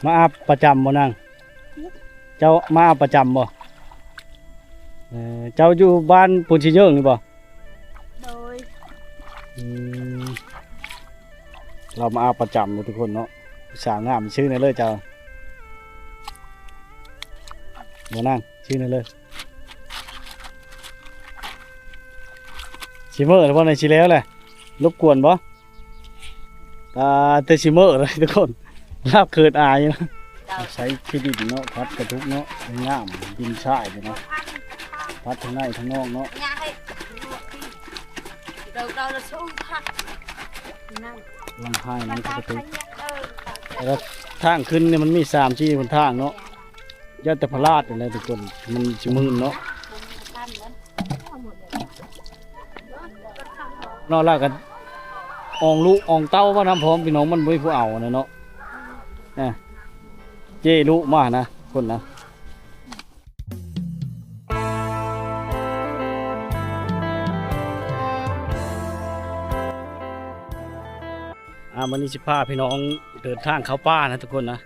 ມາອາບປະຈຳບໍ່ນາງ? ເຈົ້າມາອາບປະຈຳບໍ່? ເອີ ເຈົ້າຢູ່ບ້ານໂພນຊິເຍີງນີ້ບໍ່? ໂດຍ ອືມ ລາວມາອາບປະຈຳເດ້ທຸກຄົນເນາະ. ສາວງາມ ຊື່ແນ່ເລີຍເຈົ້າ ບໍ່ນາງ? ຊື່ແນ່ເລີຍ. ຊິເມີແລ້ວບໍ່ນີ້? ຊິແລ້ວແຫຼະ ລົບກວນບໍ່? ອ່າ ແຕ່ຊິເມີແລ້ວທຸກຄົນ ລາວເຂີນອາຍຢູ່ນະ. ເຈົ້າ ໃຊ້ຂີ້ດິນເນາະ ພັດກະຕຸກເນາະ ງາມ ດິນຊາຍເດ້ເນາະ ພັດທາງໃນທາງນອກເນາະ. ຫຼັງຄາຍ ຫຼັງຄາກະຕຸກ. ແລ້ວທາງຂຶ້ນນີ້ມັນມີສາມສີ່ຫົນທາງເນາະ. ຢ້ານແຕ່ພະລາດນີ້ແຫຼະທຸກຄົນ ມັນຊິມື່ນເນາະ ເນາະ. ແລ້ວກໍອອງລູກອອງເຕົ້າມານຳພ້ອມ ພີ່ນ້ອງ ມັນບໍ່ມີຜູ້ເອົານະເນາະ. ອ່າ ເຈ້ລູກມານະ ຄົນນະ. ອ່າ ມື້ນີ້ຊິພາພີ່ນ້ອງເດີນທາງເຂົ້າປ່ານະທຸກຄົນນະ.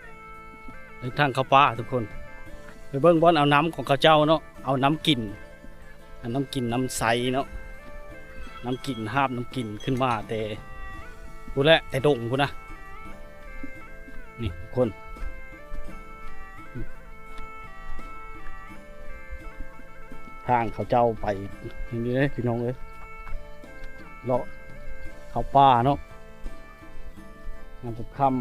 ເດີນທາງເຂົ້າປ່າທຸກຄົນ ໄປເບິ່ງບ່ອນເອົານ້ຳຂອງເຂົາເຈົ້າເນາະ ເອົານ້ຳກິນ ເອົານ້ຳກິນ ນ້ຳໃສເນາະ ນ້ຳກິນ ຫາບນ້ຳກິນຂຶ້ນມາແຕ່ພຸ້ນແຫຼະ ແຕ່ດົງພຸ້ນນະ. ນີ້ທຸກຄົນ ທາງເຂົາເຈົ້າໄປ ນີ້ເດ້ພີ່ນ້ອງເອີຍ ເລາະເຂົ້າປ່າເນາະ. ຍາມຄ່ຳ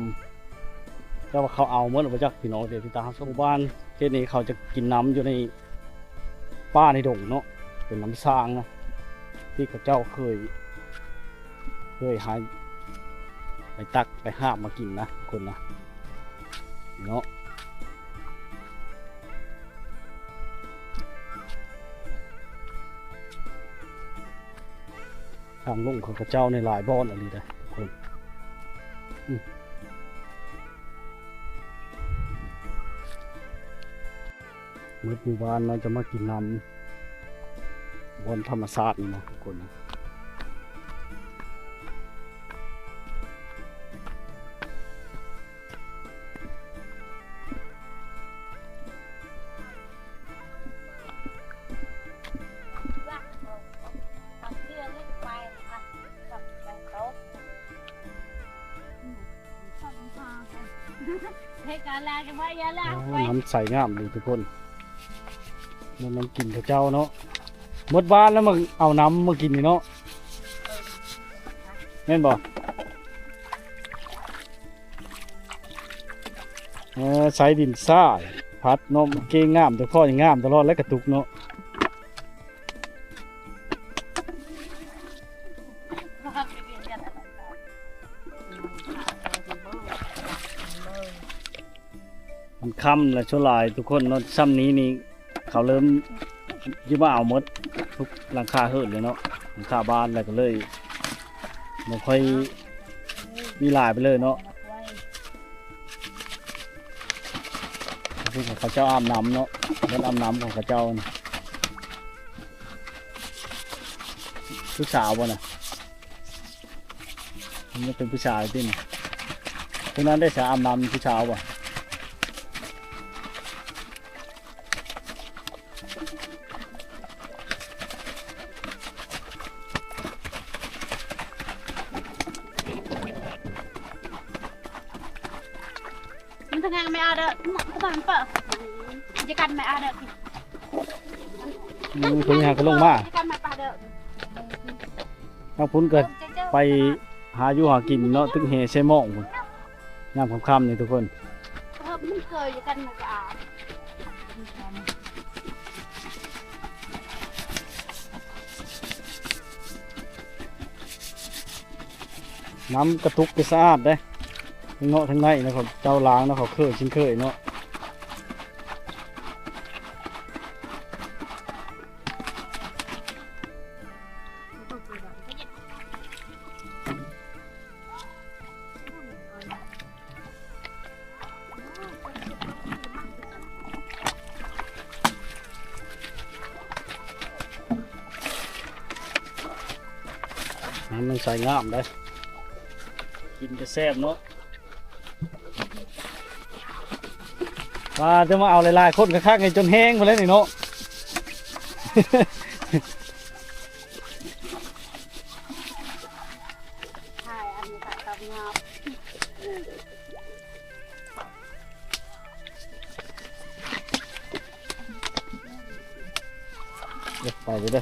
ໆ ແຕ່ວ່າເຂົາເອົາໝົດແລ້ວບໍ່ຈັກພີ່ນ້ອງເດ້ ທີ່ຕາເຮົາຊົມ. ໝູ່ບ້ານເຂດນີ້ເຂົາຈະກິນນ້ຳຢູ່ໃນປ່າໃນດົງເນາະ ເປັນນ້ຳສ້າງນະ ທີ່ເຂົາເຈົ້າເຄີຍ ເຄີຍຫາ ໄປຕັກໄປຫາບມາກິນນະ ຄົນນະເນາະ. ທາງລົງຂອງເຂົາເຈົ້ານີ້ຫຼາຍບ່ອນອີ່ຫຼີເດ້ທຸກຄົນ. ອືມ ໝົດໝູ່ບ້ານເນາະ ຈະມາກິນນ້ຳບ່ອນທຳມະຊາດນີ້ນະທຸກຄົນນະ. ໂອ້ ນ້ຳໃສງາມດີທຸກຄົນ ແມ່ນນ້ຳກິນເຂົາເຈົ້າເນາະ. ໝົດບ້ານແລ້ວມາເອົານ້ຳມາກິນນີ້ເນາະ ແມ່ນບໍ່? ເອີ ໃຊ້ດິນຊາຍພັດເນາະ ເກັ່ງງາມ ແຕ່ພໍຍັງງາມຕະຫຼອດແຫຼະກະຕຸກເນາະ. ມັນຄ່ຳແລ້ວ ສ່ວນຫຼາຍທຸກຄົນເນາະ ຊ່ຳນີ້ນີ້ ເຂົາເລີ່ມຊິມາເອົາໝົດທຸກຫຼັງຄາເຮືອນເລີຍເນາະ ຫຼັງຄາບ້ານ ແລ້ວກໍເລີຍບໍ່ຄ່ອຍມີຫຼາຍປານໃດເນາະ. ເຂົາເຈົ້າອາບນ້ຳເນາະ ບ່ອນອາບນ້ຳຂອງເຂົາເຈົ້ານະ. ຜູ້ສາວບໍ່ນະ? ມັນຍັງເປັນຜູ້ຊາຍຕິນີ້. ຜູ້ນັ້ນໄດ້ສາອາບນ້ຳຜູ້ສາວບໍ່? ມັນທະງານໄມ່ອາເດີ ມັນເປີ ຈະກັນໄມ່ອາເດີ. ອືມ ເພິ່ນຫາກໍລົງມາ ຈະກັນໄມ້ປາເດີ. ທາງພຸ້ນກໍໄປຫາຢູ່ຫາກິນເນາະ ຕຶກແຫໃສ່ໝອງພຸ້ນ ຍາມຄ່ຳໆນີ້ທຸກຄົນ. ເອີ ມັນເຄີຍກັນມັນກໍອາ ນ້ຳກະຕຸກກໍສະອາດເດ້ ທັງເນາະທັງໃນນະ ເຂົາເຈົ້າລ້າງເນາະ ເຂົາເຄີຍ ຊິນເຄີຍເນາະ. ນ້ຳມັນໃສງາມເດ້ ກິນກໍແຊບເນາະ. ວ່າຈະມາເອົາຫຼາຍໆຄົນຄັກໆ ໃຫ້ຈົນແຮງພຸ້ນແຫຼະນີ້ເນາະ. ໄປເດີ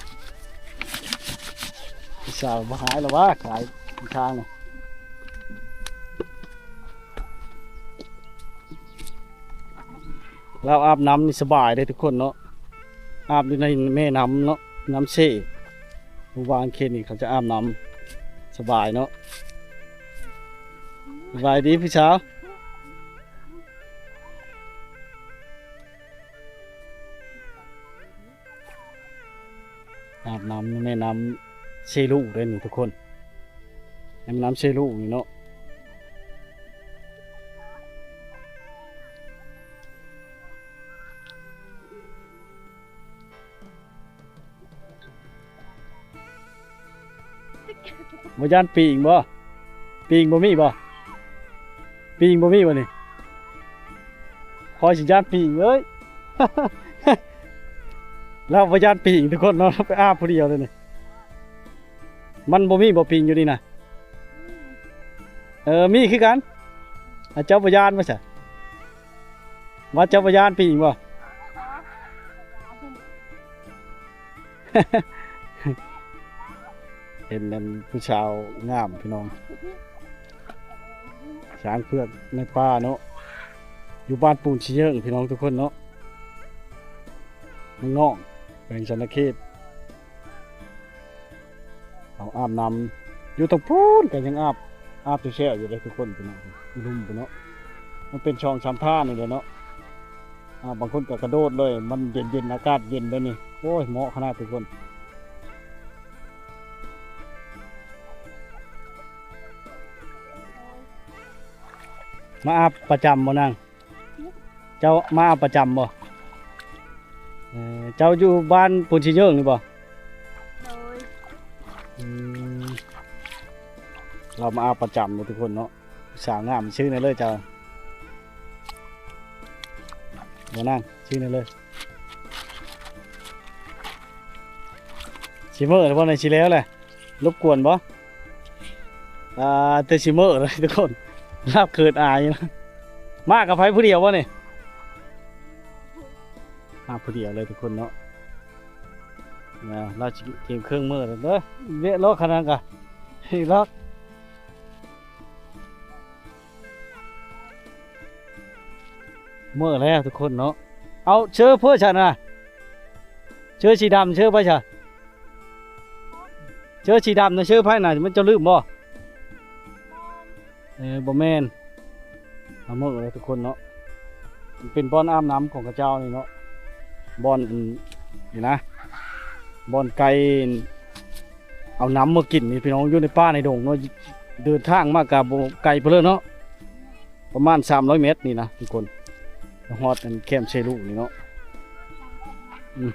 ຜູ້ສາວບໍ່ຫາຍແລ້ວຫວາ ຂາຍທາງນີ້. ລາວອາບນ້ຳນີ້ສະບາຍເດ້ທຸກຄົນເນາະ ອາບຢູ່ໃນແມ່ນ້ຳເນາະ ນ້ຳເຊ. ໝູ່ບ້ານເຂດນີ້ເຂົາຈະອາບນ້ຳສະບາຍເນາະ. ສະບາຍດີຜູ້ສາວ. ອາບນ້ຳໃນແມ່ນ້ຳເຊລຸເດ້ນີ້ທຸກຄົນ ແມ່ນ້ຳເຊລຸນີ້ເນາະ. ບໍ່ຢ້ານປີງບໍ່? ປີງບໍ່ມີບໍ່? ປີງບໍ່ມີບໍ່ນີ້? ຂ້ອຍຊິຢ້ານປີງເອີຍ. ລາວບໍ່ຢ້ານປີງທຸກຄົນເນາະ ໄປອາບຜູ້ດຽວເລີຍນີ້. ມັນບໍ່ມີບໍ່ປີງຢູ່ນີ້ນະ? ເອີ ມີຄືກັນ. ອາ ເຈົ້າບໍ່ຢ້ານບໍ່ຊະ? ວ່າເຈົ້າບໍ່ຢ້ານປີງບໍ່? ເຫັນອັນຜູ້ສາວງາມພີ່ນ້ອງ ຊ້າງເຜືອກໃນປ່າເນາະ ຢູ່ບ້ານປູນຊິເຍີ້ງພີ່ນ້ອງທຸກຄົນເນາະ ເມືອງນອກ ແຂວງສະຫວັນນະເຂດ. ເອົາອາບນ້ຳຢູ່ຕະງພຸ້ນກໍຍັງອາບ ອາບແຊ່ໆຢູ່ເດ້ທຸກຄົນ ພຸ້ນນະ ລຸ່ມພຸ້ນເນາະ. ມັນເປັນຊ່ອງຊຳທ່ານີ້ແຫຼະເນາະ. ອາ ບາງຄົນກໍກະໂດດເລີຍ ມັນເຢັນໆ ອາກາດເຢັນແບບນີ້. ໂອ້ຍ ເໝາະຂະໜາດທຸກຄົນ. ມາອາບປະຈຳບໍ່ນາງ? ເຈົ້າມາອາບປະຈຳບໍ່? ເອີ ເຈົ້າຢູ່ບ້ານປູນຊິເຍີ້ງນີ້ບໍ່? ໂດຍ. ອືມ ລາວມາອາບປະຈຳເດ້ທຸກຄົນເນາະ. ສາວງາມ ຊື້ແດ່ເລີຍເຈົ້າ ບໍ່ນາງ ຊື້ແດ່ເລີຍ. ຊິເມີແລ້ວບໍ່ນີ້? ຊິແລ້ວແຫຼະ. ລົບກວນບໍ່? ອ່າ ແຕ່ຊິເມີເລີຍທຸກຄົນ ລາວເຂີນອາຍນະ. ມາກັບໃຜຜູ້ດຽວບໍ່ນີ້? ມາຜູ້ດຽວເລີຍທຸກຄົນເນາະ. ລາວຊິກຽມເຄື່ອງເມີແລ້ວເດີ. ເວະເລາະຂະໜາດກະ ເລາະ ເມີແລ້ວທຸກຄົນເນາະ. ເອົາ ເຊີເພິ່ນຊັ້ນນະ ເຊີສີດຳ ເຊີໃຜຊະ? ເຊີສີດຳນະ ເຊີໃຜນະ? ມັນເຈົ້າລືມບໍ່? ເອີ ບໍ່ແມ່ນ. ເອົາ ເມີແລ້ວທຸກຄົນເນາະ. ມັນເປັນບ່ອນອາບນ້ຳຂອງເຂົາເຈົ້ານີ້ເນາະ ບ່ອນອັນນີ້ນະ ບ່ອນໄກ່ເອົານ້ຳມາກິນນີ້ພີ່ນ້ອງ ຢູ່ໃນປ່າໃນດົງເນາະ. ເດີນທາງມາກະບໍ່ໄກປານໃດເນາະ ປະມານສາມຮ້ອຍແມັດນີ້ນະທຸກຄົນ ຮອດອັນແຄມເຊລຸນີ້ເນາະ. ອືມ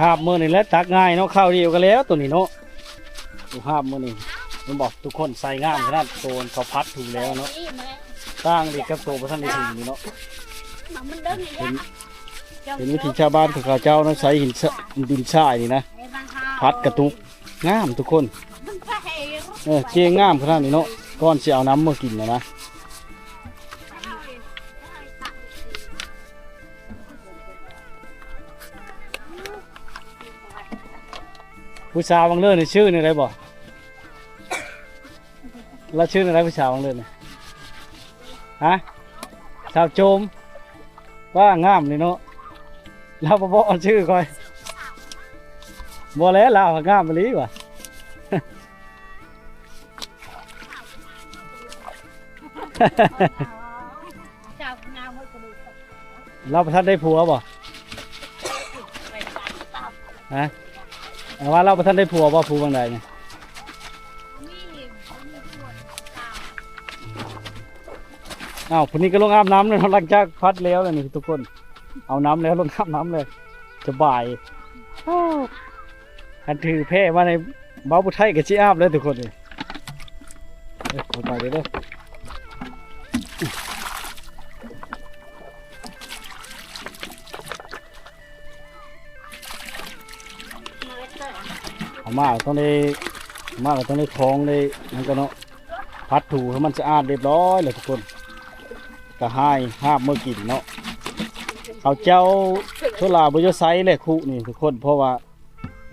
ຫາບມື້ນີ້ແຫຼະ ຕັກງ່າຍເນາະ ຄາວດຽວກໍແລ້ວໂຕນີ້ເນາະ. ຫາບມື້ນີ້ ແມ່ນບໍ່? ທຸກຄົນໃສ່ງາມຂະໜາດ ໂຕນເຂົາຜັດຖືກແລ້ວເນາະ ຕ່າງອີກກັບໂຕບໍ່ທັນໄດ້ຖືນີ້ເນາະ. ເຫັນ ເຫັນວິຖີຊາວບ້ານຂອງເຂົາເຈົ້າເນາະ ໃຊ້ຫີນຊະ ດິນຊາຍນີ້ນະ ຜັດກະຕຸກ ງາມທຸກຄົນ. ເອີ ເກັ່ງງາມຂະໜາດນີ້ເນາະ ກ່ອນຊິເອົານ້ຳມາກິນນະນະ. ຜູ້ສາວວັງເລີນນີ້ຊື່ແນວໃດບໍ່? ລາວຊື່ແນວໃດຜູ້ສາວວັງເລີນນີ້? ຮະ? ສາວໂຈມ. ວ່າງາມນີ້ເນາະ ລາວບໍ່ບອກຊື່ຂ້ອຍ. ບໍ່ແຫຼະ ລາວງາມອີ່ຫຼີຫວາ. ລາວບໍ່ທັນໄດ້ຜົວບໍ່? ຮະ? ແຕ່ວ່າລາວບໍ່ທັນໄດ້ຜົວບໍ່? ຜູ້ຫວ່າງໃດນີ້? ບໍ່ມີ ບໍ່ມີຜົວ. ອືມ. ອ້າວ ຜູ້ນີ້ກໍລົງອາບນ້ຳແລ້ວເນາະ ຫຼັງຈາກພັດແລ້ວແລ້ວນີ້ທຸກຄົນ ເອົານ້ຳແລ້ວ ລົງອາບນ້ຳແລ້ວ ສະບາຍ. ໂອ້ ຄັນຖືແພມາໃນເບົາຜູ້ໄທກໍຊິອາບແລ້ວທຸກຄົນເອີຍ. ເອີ ເຂົ້າໄປເດີ້ ເອົາມາຕ້ອງໄດ້ ມາກໍຕ້ອງໄດ້ຄອງໄດ້ ນັ້ນກໍເນາະ ພັດຖູໃຫ້ມັນສະອາດຮຽບຮ້ອຍແລ້ວທຸກຄົນ ກໍຫາຍຫາບເມືອກິນເນາະ. ເຂົາເຈົ້າໂຊລາບໍ່ຢາກໃຊ້ແຫຼະຄຸນີ້ທຸກຄົນ ເພາະວ່າ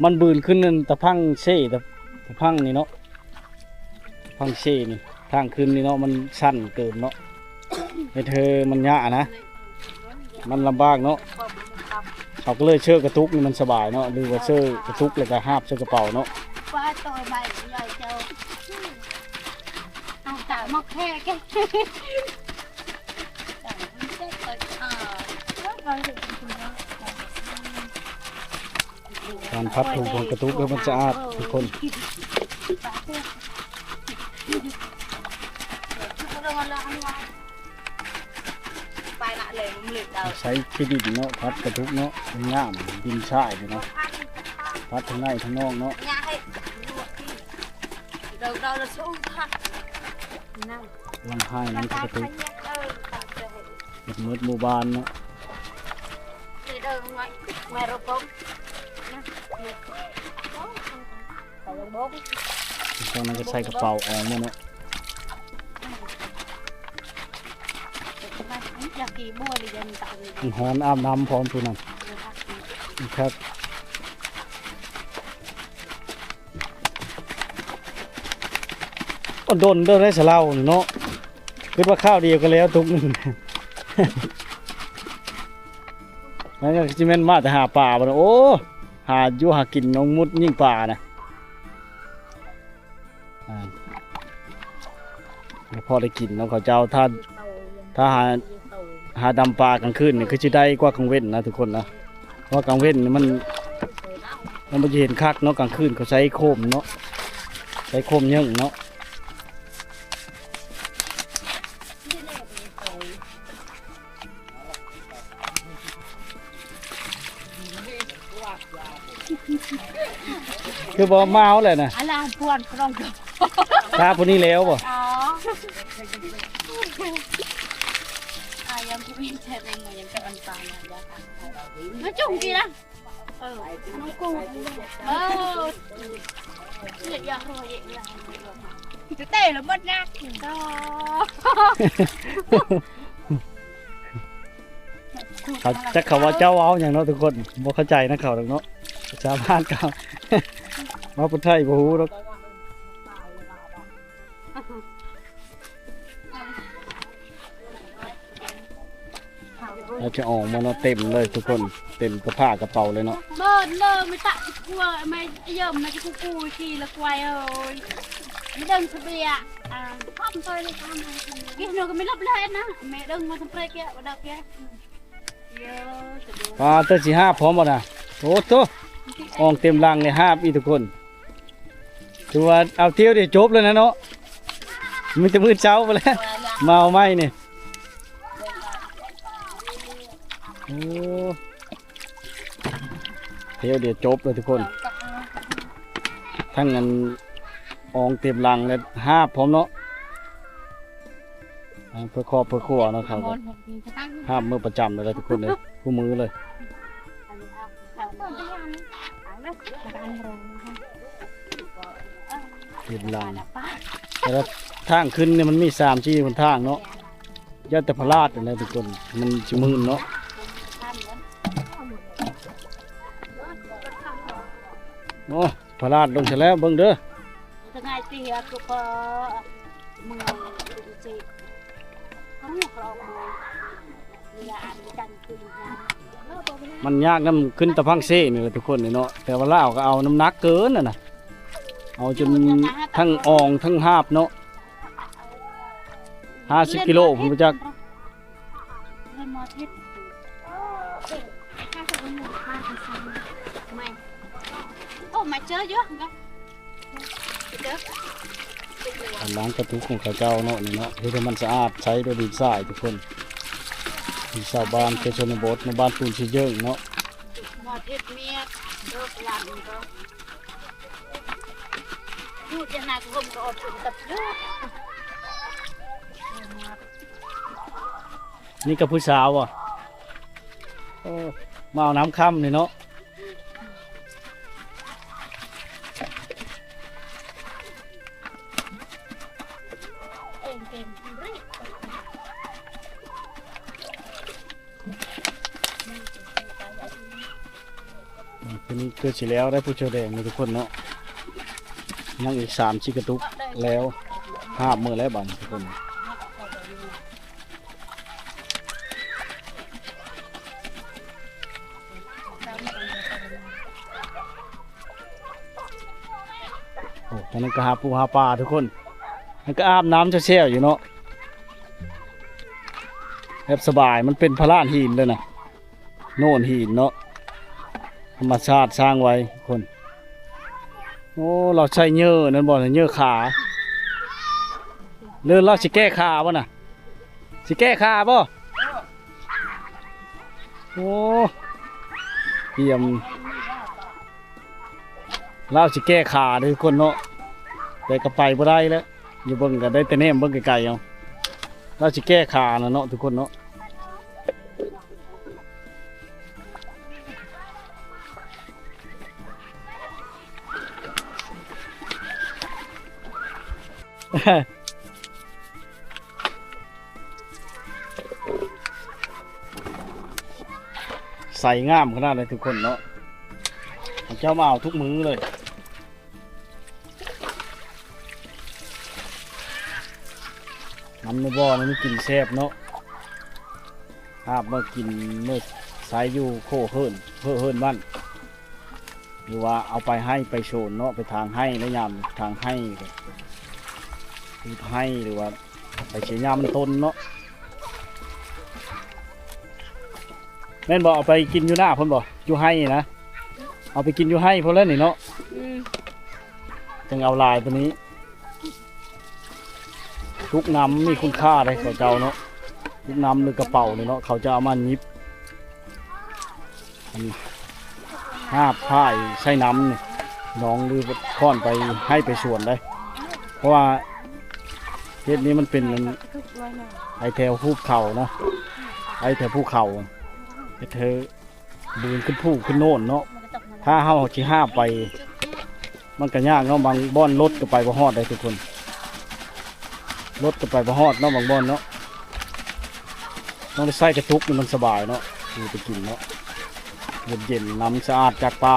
ມັນບືນຂຶ້ນຕະພັງເຊ ຕະ ຕະພັງນີ້ເນາະ ພັງເຊນີ້ ທາງຂຶ້ນນີ້ເນາະ ມັນຊັນເກີນເນາະ ເຮັດໃຫ້ມັນຍາກນະ ມັນລຳບາກເນາະ. ເຮົາກໍເລີຍເຊີກະຕຸກນີ້ມັນສະບາຍເນາະ ຫຼືວ່າເຊີກະຕຸກແລ້ວກໍຫາບໃສ່ກະເປົາເນາະ. ວ່າໂຕໃໝ່ໃຫຍ່ເຈົ້າ ເອົາຕາມາແຄະແກ ການພັດຖູຂອງກະຕຸກເດີ ມັນສະອາດທຸກຄົນ. ໃຊ້ຂີ້ດິນເນາະ ພັດກະຕຸກເນາະ ງາມ ດິນຊາຍເນາະ ພັດທາງໃນທາງນອກເນາະ. ລຳໄຫ້ນຳກະຕຸກ ເຮັດໝົດໝູ່ບ້ານເນາະ. ທາງນັ້ນກໍໃສ່ກະເປົາອອກໝົດເນາະ. ມັນຮ້ອນອາບນ້ຳພ້ອມຜູ້ນັ້ນ ຄັກ. ໂອ້ ດົນເດີໄດ້ສະເລົານີ້ເນາະ ຄິດວ່າຄາວດຽວກັນແລ້ວຕຸກໜຶ່ງ ນັ້ນກໍຊິແມ່ນມາແຕ່ຫາປາບໍ່ເນາະ. ໂອ້ ຫາຢູ່ຫາກິນນ້ອງມຸດຍິງປານະ ອ່າ ພໍໄດ້ກິນເນາະເຂົາເຈົ້າ. ຖ້າ ຖ້າຫາ ຫາດຳປາກາງຄືນນີ້ຄືຊິໄດ້ກວ່າກາງເວັນນະທຸກຄົນນະ ເພາະວ່າກາງເວັນນີ້ມັນ ມັນບໍ່ຈະເຫັນຄັກເນາະ. ກາງຄືນເຂົາໃຊ້ໂຄມເນາະ ໃຊ້ໂຄມເຍິງເນາະ. ຄືບໍ່ມາເອົາແຫຼະນະ ອາລາພວນກຣອງ ຕາຜູ້ນີ້ແລ້ວບໍ່? ອໍ ອາຍັງຜູ້ນີ້ແທ້ເປັນຫຍັງຈະອັນຕາຍ ມາຈຸ່ມກີນະ. ເອີ ເອີ ເສຍຢາກ ຈະເຕະລະໝົດນະ. ເຂົາ ຈັກເຂົາວ່າເຈົ້າເວົ້າຫຍັງເນາະທຸກຄົນ ບໍ່ເຂົ້າໃຈນຳເຂົາດອກເນາະ ສາມາດເຂົາ ເວົ້າຜູ້ໄທບໍ່ຮູ້ດອກ. ເຮົາຈະອອກມາເນາະ ເຕັມເລີຍທຸກຄົນ ເຕັມກະພ້າກະເປົາເລີຍເນາະ. ເບີນເລີຍ ໄມ່ຕະ ກົວ ໄມ່ເຢີມ ໄມ່ ກູກູ ຂີ້ລະຄວາຍເອີຍ ເດີນສະເບຍ ອ່າ ທຳໂຕນີ້ ທຳ ກິນເນາະ ກໍໄມ່ລົບເລີຍນະ ແມ່ເດີນມາທຳເປກ ເອີ ບໍ່ດັກ ເອີ ປາເຕີຊິຫາບພ້ອມບໍ່ນະ? ໂອ້ໂຕ ອ່ອງເຕັມຫຼັງເລີຍ ຫາບອີກທຸກຄົນ. ຖືວ່າເອົາທ່ຽວດຽວຈົບແລ້ວນະເນາະ ມີແຕ່ມື້ເຊົ້າພຸ້ນແຫຼະ ມາເອົາໃໝ່ນີ້. ໂອ້ ທ່ຽວດຽວຈົບເລີຍທຸກຄົນ ທັງອັນອ່ອງເຕັມຫຼັງ ແລະ ຫາບພ້ອມເນາະ. ເພື່ອຄອບເພື່ອຄົວເນາະ ເຂົາກໍຫາບມື້ປະຈຳເລີຍທຸກຄົນເດີ ຄູ່ມື້ເລີຍ ເຕັມຫຼັງ. ແຕ່ທາງຂຶ້ນນີ້ມັນມີສາມສີ່ຫົນທາງເນາະ ຢ້ານແຕ່ພະລາດຫັ້ນແຫຼະທຸກຄົນ ມັນຊິມື່ນເນາະ. ໂອ້ ພະລາດລົງຊະແລ້ວ ເບິ່ງເດີ. ມັນຍາກນຳຂຶ້ນຕະພັງເຊນີ້ແຫຼະທຸກຄົນເນາະ ແຕ່ວ່າລາວກໍເອົານ້ຳໜັກເກີນຫັ້ນນະ ເອົາຈົນທັງອ່ອງທັງຫາບເນາະ ຫ້າສິບກິໂລພຸ້ນຈັກ. ໂອ້ ມາເຈີຢູ່ ເດີ ໄປ ການລ້າງກະຕຸກຂອງເຂົາເຈົ້າເນາະ ນີ້ເນາະ ເຮັດໃຫ້ມັນສະອາດໃສໂດຍດິນຊາຍທຸກຄົນ. ທີ່ຊາວບ້ານເຂດຊົນນະບົດ ໃນບ້ານປູນຊິເຢິງເນາະ ມາເຮັດເມດເດີ ຫຼານກໍຢູ່ຈະໜັກລົມກໍອອກເປັນຕະປູ. ນີ້ກໍຜູ້ສາວບໍ່? ໂອ້ ມາເອົານ້ຳຄ່ຳນີ້ເນາະ. ຕົວນີ້ເກືອບຊິແລ້ວໄດ໋ ຜູ້ເຈົ້າແດງນີ້ທຸກຄົນເນາະ. ຍັງອີກສາມສີ່ກະຕຸກແລ້ວ ຮາບມື້ແລ້ວບາດນີ້ທຸກຄົນ. ໂອ້ ຕອນນັ້ນກໍຫາປູຫາປາທຸກຄົນ ມັນກໍອາບນ້ຳແຊ່ວໆຢູ່ເນາະ ແບບສະບາຍ. ມັນເປັນພະລານຫີນເດ້ນະ ໂນນຫີນເນາະ ທຳມະຊາດສ້າງໄວ້ທຸກຄົນ. ໂອ້ ລາວໃສ່ເຫຍື່ອນັ້ນບໍ່ ເຫຍື່ອຂາ ຫຼືລາວຊິແກ້ຂາບໍ່ນະ? ຊິແກ້ຂາບໍ່? ໂອ້ ຕຽມ ລາວຊິແກ້ຂາເດ້ທຸກຄົນເນາະ ແຕ່ກໍໄປບໍ່ໄດ້ແລ້ວ. ຢູ່ເບິ່ງກໍໄດ້ແຕ່ແນມເບິ່ງໄກໆເອົາ ລາວຊິແກ້ຂານະເນາະທຸກຄົນເນາະ. ໃສງາມຂະໜາດໃດທຸກຄົນເນາະ ເຂົາເຈົ້າມາເອົາທຸກມື້ເລີຍ. ນ້ຳໃນບໍ່ນີ້ມັນກິນແຊບເນາະ ຫາບມາກິນ ມາໃຊ້ຢູ່ໂຄເຮືອນ ເຮືອນບ້ານ ຫຼືວ່າເອົາໄປໄຮ່ໄປສວນເນາະ ໄປຖາງໄຮ່ ແລະຍາມຖາງໄຮ່ ຂູດໄຮ່ ຫຼືວ່າໄປເສຍຫຍ້າມັນຕົ້ນເນາະ. ແມ່ນບໍ່? ເອົາໄປກິນຢູ່ໜ້າພຸ້ນບໍ່? ຢູ່ໄຮ່ນະ? ເອົາໄປກິນຢູ່ໄຮ່ພຸ້ນແຫຼະນີ້ເນາະ. ອືມ ຈັ່ງເອົາຫຼາຍໂຕນີ້ ທຸກນ້ຳມີຄຸນຄ່າເດ້ເຂົາເຈົ້າເນາະ ທຸກນ້ຳ ຫຼືກະເປົານີ້ເນາະ ເຂົາຈະເອົາມາຫຍິບ ອັນ ຫາບພາຍໃສ່ນ້ຳນີ້ ໜອງ ຫຼືຄ້ອນໄປໄຮ່ໄປສວນໄດ໋ ເພາະວ່າເຂດນີ້ມັນເປັນອັນ ໄປແຖວພູເຂົານະ ໄປແຖວພູເຂົາ ເຮັດໃຫ້ ບືນຂຶ້ນພູຂຶ້ນໂນນເນາະ ຖ້າເຮົາຊິຫາບໄປ ມັນກໍຍາກເນາະ ບາງບ່ອນລົດກໍໄປບໍ່ຮອດໄດ໋ທຸກຄົນ ລົດກໍໄປບໍ່ຮອດເນາະ ບາງບ່ອນເນາະ ຕ້ອງໄດ້ໃຊ້ກະຕຸກນີ້ ມັນສະບາຍເນາະ ຄືໄປກິນເນາະ ເຢັນໆ ນ້ຳສະອາດຈາກປ່າ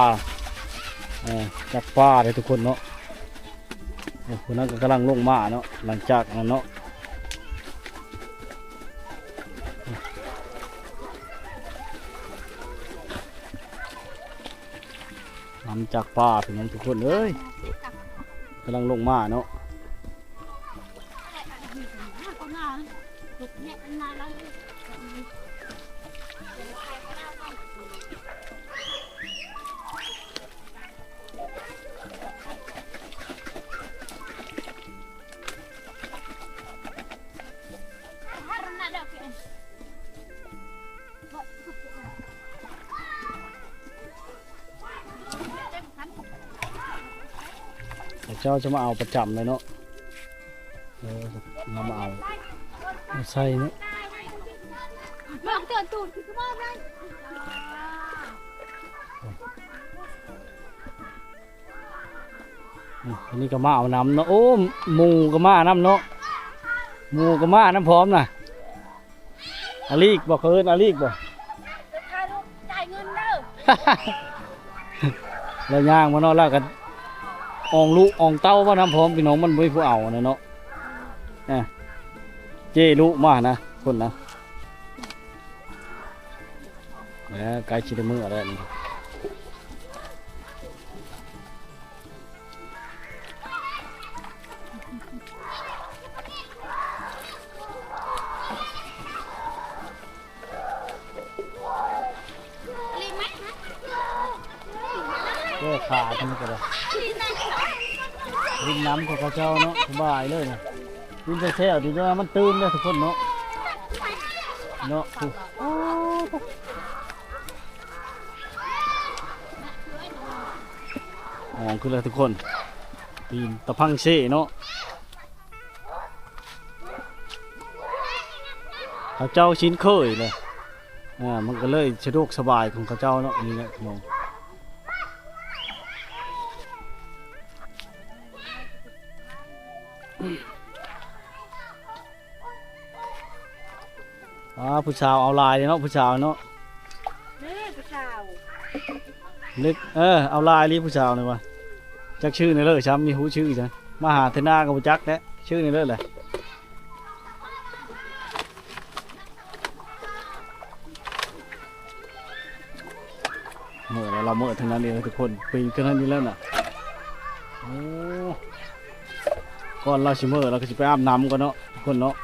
ເອີ ຈາກປ່າເດ້ທຸກຄົນເນາະ. ໂອ້ ຜູ້ນັ້ນກໍກຳລັງລົງມາເນາະ ຫຼັງຈາກນັ້ນເນາະ ນ້ຳຈາກປ່າພີ່ນ້ອງທຸກຄົນເອີຍ ກຳລັງລົງມາເນາະ. ເຂົາເຈົ້າຈະມາເອົາປະຈຳເລີຍເນາະ. ເອີ ເຮົາມາເອົາ ມາໃສ່ເນາະ. ອືມ ອັນນີ້ກໍມາເອົານຳເນາະ. ໂອ້ ໝູກໍມານຳເນາະ ໝູກໍມານຳພ້ອມນະ. ອາລີກບໍ່ ເຂົາເອີ້ນອາລີກບໍ່? ລາວຍ່າງມາເນາະ ລາວກໍອອງລູກອອງເຕົ້າມານຳພ້ອມ ພີ່ນ້ອງ ມັນບໍ່ມີຜູ້ເອົານະເນາະ. ອ່າ ເຈ້ລູກມານະ ຄົນນະ. ເອີ ໃກ້ຊິໄດ້ມື້ແລ້ວນີ້. ເອີ ຂາທາງນີ້ກໍໄດ້. ຫຼິ້ນນ້ຳຂອງເຂົາເຈົ້າເນາະ ສະບາຍເລີຍນະ. ຫຼິ້ນແຊວໆ ດີແຕ່ວ່າມັນຕື່ນເດ້ທຸກຄົນເນາະ ເນາະ. ມອງຂຶ້ນແລ້ວທຸກຄົນ ຕີນຕະພັງເຊເນາະ. ເຂົາເຈົ້າຊິນເຄີຍເລີຍ ອ່າ ມັນກໍເລີຍສະດວກສະບາຍຂອງເຂົາເຈົ້າເນາະ. ນີ້ແຫຼະພີ່ນ້ອງ ອ່າ ຜູ້ສາວເອົາຫຼາຍເດເນາະ ຜູ້ສາວເນາະ. ເດ້ຜູ້ສາວ ເລັກ ເອີ ເອົາຫຼາຍອີ່ຫຼີຜູ້ສາວນີ້ວ່າ. ຈັກຊື່ແດ່ເລີ້ຊ້ຳ ມີຮູ້ຊື່ຊ້ຳ ມາຫາເທື່ອໜ້າກໍບໍ່ຈັກແຫຼະ ຊື່ແດ່ເລີ້ແຫຼະ. ເມື່ອແລ້ວ ລາວເມື່ອທາງນັ້ນນີ້ແຫຼະທຸກຄົນ ປີນຂຶ້ນທາງນີ້ແລ້ວນະ. ໂອ້ ກ່ອນລາວຊິເມື່ອ ລາວກໍຊິໄປອາບນ້ຳກ່ອນເນາະທຸກຄົນເນາະ.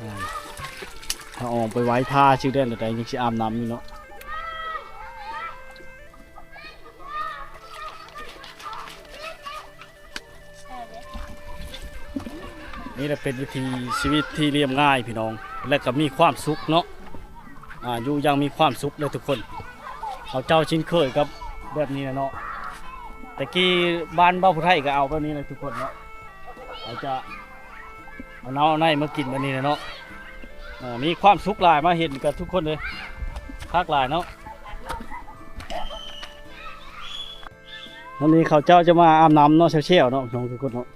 ອ່າ ຖ້າອອກໄປໄຫວ້ພະຊື່ແດ່ ແລ້ວໃດຍັງຊິອາບນ້ຳຢູ່ເນາະ. ນີ້ແຫຼະເປັນວິຖີຊີວິດທີ່ລຽບງ່າຍພີ່ນ້ອງ ແລະກໍມີຄວາມສຸກເນາະ. ອ່າ ຢູ່ຢ່າງມີຄວາມສຸກເດີທຸກຄົນ. ເຂົາເຈົ້າຊິນເຄີຍກັບແບບນີ້ແຫຼະເນາະ. ແຕ່ກີ້ບ້ານເວົ້າຜູ້ໄທກໍເອົາແບບນີ້ແຫຼະທຸກຄົນເນາະ. ເຂົາຈະ ເອົາເນົ່າເອົາໃນມາກິນບາດນີ້ແຫຼະເນາະ. ເອີ ມີຄວາມສຸກຫຼາຍ ມາເຫັນກັບທຸກຄົນເລີຍ ຄັກຫຼາຍເນາະ. ວັນນີ້ເຂົາເຈົ້າຈະມາອາບນ້ຳເນາະ ແຊວໆເນາະ ພີ່ນ້ອງທຸກຄົນເນາະ.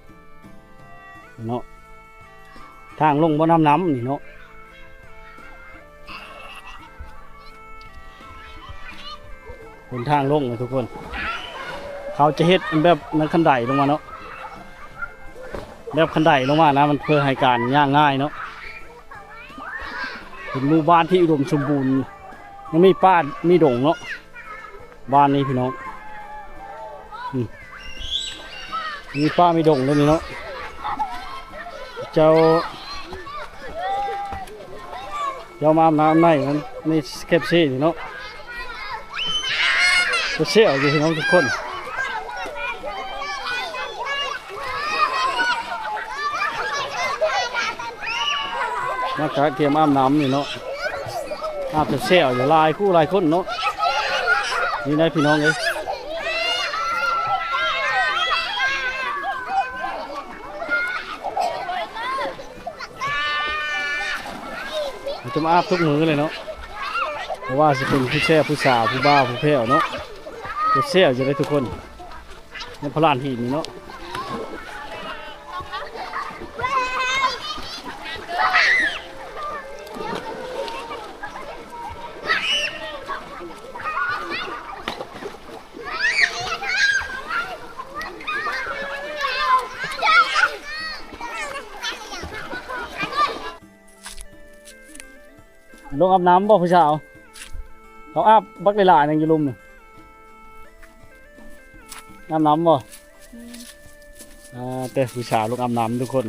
ເນາະ ທາງລົງບໍ່ນ້ຳ ນ້ຳນີ້ເນາະ. ເປັນທາງລົງນະທຸກຄົນ ເຂົາຈະເຮັດແບບນັ້ນ ຄັນໄດລົງມາເນາະ ແບບຄັນໄດລົງມານະ ມັນເພື່ອໃຫ້ການຍ່າງງ່າຍເນາະ. ເປັນໝູ່ບ້ານທີ່ອຸດົມສົມບູນ ຍັງມີປ່າມີດົງເນາະ ບ້ານນີ້ພີ່ນ້ອງ. ອືມ ມີປ່າມີດົງເລີຍນີ້ເນາະ. ເຈົ້າ ເຈົ້າມາອາບນ້ຳໃນມັນ ໃນແຄບຊີນີ້ເນາະ. ກໍແຊວຢູ່ພີ່ນ້ອງທຸກຄົນ ມາກະກຽມອາບນ້ຳນີ້ເນາະ. ອາບແຊວໆຢູ່ ຫຼາຍຄູ່ຫຼາຍຄົນເນາະ. ນີ້ນະພີ່ນ້ອງເອີຍ ເຮົາຈະມາອາບທຸກມື້ເລີຍເນາະ. ບໍ່ວ່າຊິເປັນຜູ້ແຊວ ຜູ້ສາວ ຜູ້ບ່າວ ຜູ້ແພ້ວເນາະ ກໍແຊວຢູ່ເດ້ທຸກຄົນ ໃນພະລານຫີນນີ້ເນາະ. ລົງອາບນ້ຳບໍ່ຜູ້ສາວ? ເຂົາອາບບັກຫຼາຍໆ ໜຶ່ງຢູ່ລຸ່ມນີ້ ອາບນ້ຳບໍ່? ແມ່ນ ອ່າ ແຕ່ຜູ້ສາວລົງອາບນ້ຳທຸກຄົນ.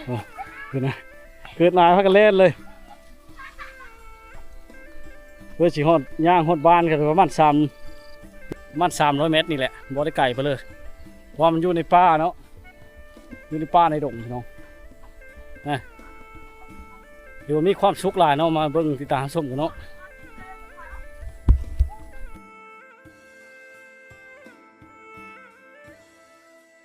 ໂອ້ ເຫັນນະ ເກີດມາພາກັນແລ່ນເລີຍ ເພື່ອຊິຮອດ ຍ່າງຮອດບ້ານກໍປະມານສາມ ປະມານສາມຮ້ອຍແມັດນີ້ແຫຼະ ບໍ່ໄດ້ໄກປານໃດ ເພາະວ່າມັນຢູ່ໃນປ່າເນາະ. ຢູ່ໃນປ່າໃນດົງພີ່ນ້ອງນະ. ຖືວ່າມີຄວາມສຸກຫຼາຍເນາະ ມາເບິ່ງຕິດຕາມຮັບຊົມກັນເນາະ.